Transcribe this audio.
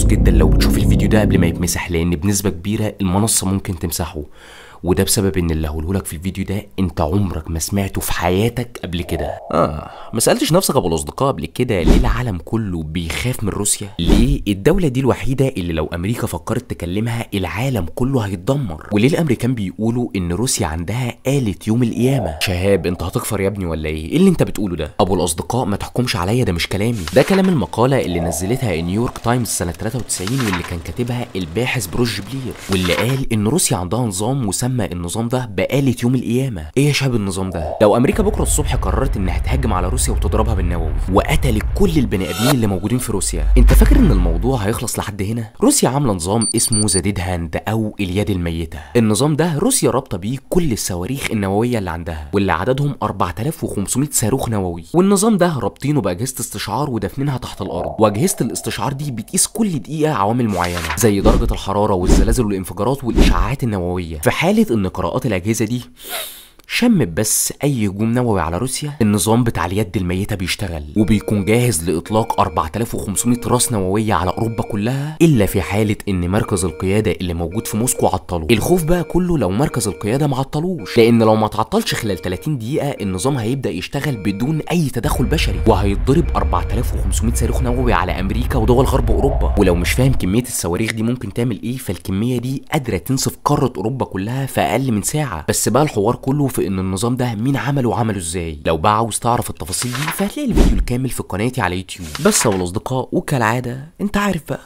جدا لو بتشوف الفيديو ده قبل ما يتمسح، لان بنسبة كبيرة المنصة ممكن تمسحه، وده بسبب ان اللي هقوله لك في الفيديو ده انت عمرك ما سمعته في حياتك قبل كده. ما سالتش نفسك ابو الاصدقاء قبل كده ليه العالم كله بيخاف من روسيا؟ ليه الدولة دي الوحيدة اللي لو امريكا فكرت تكلمها العالم كله هيتدمر؟ وليه الامريكان بيقولوا ان روسيا عندها آلة يوم القيامة؟ شهاب انت هتكفر يا ابني ولا ايه؟ ايه اللي انت بتقوله ده؟ ابو الاصدقاء ما تحكمش عليا، ده مش كلامي، ده كلام المقالة اللي نزلتها نيويورك تايمز سنة 93 واللي كان كاتبها الباحث بروس بلير، واللي قال ان روسيا عندها نظام وسمى النظام ده بآلة يوم القيامة. ايه يا شباب النظام ده؟ لو امريكا بكره الصبح قررت انها تهاجم على روسيا وتضربها بالنووي وقتلت كل البني ادمين اللي موجودين في روسيا، انت فاكر ان الموضوع هيخلص لحد هنا؟ روسيا عامله نظام اسمه the dead hand او اليد الميتة. النظام ده روسيا رابطه بيه كل الصواريخ النووية اللي عندها، واللي عددهم 4500 صاروخ نووي، والنظام ده رابطينه باجهزه استشعار ودافنينها تحت الارض، واجهزة الاستشعار دي بتقيس كل دقيقة عوامل معينة زي درجه الحرارة والزلازل والانفجارات والاشعاعات النووية. في حاله ان قراءات الاجهزة دي شمت بس اي هجوم نووي على روسيا، النظام بتاع اليد الميتة بيشتغل وبيكون جاهز لاطلاق 4500 راس نووية على اوروبا كلها، الا في حاله ان مركز القيادة اللي موجود في موسكو عطله. الخوف بقى كله لو مركز القيادة ما عطلوش، لان لو ما تعطلش خلال 30 دقيقة النظام هيبدا يشتغل بدون اي تدخل بشري، وهيتضرب 4500 صاروخ نووي على امريكا ودول غرب اوروبا. ولو مش فاهم كمية الصواريخ دي ممكن تعمل ايه، فالكميه دي قادرة تنسف قارة اوروبا كلها في اقل من ساعة. بس بقى الحوار كله في ان النظام ده مين عمله وعمله ازاي. لو بقى عاوز تعرف التفاصيل دي فهتلاقي الفيديو الكامل في قناتي على يوتيوب. بس يا الاصدقاء وكالعادة انت عارف بقى.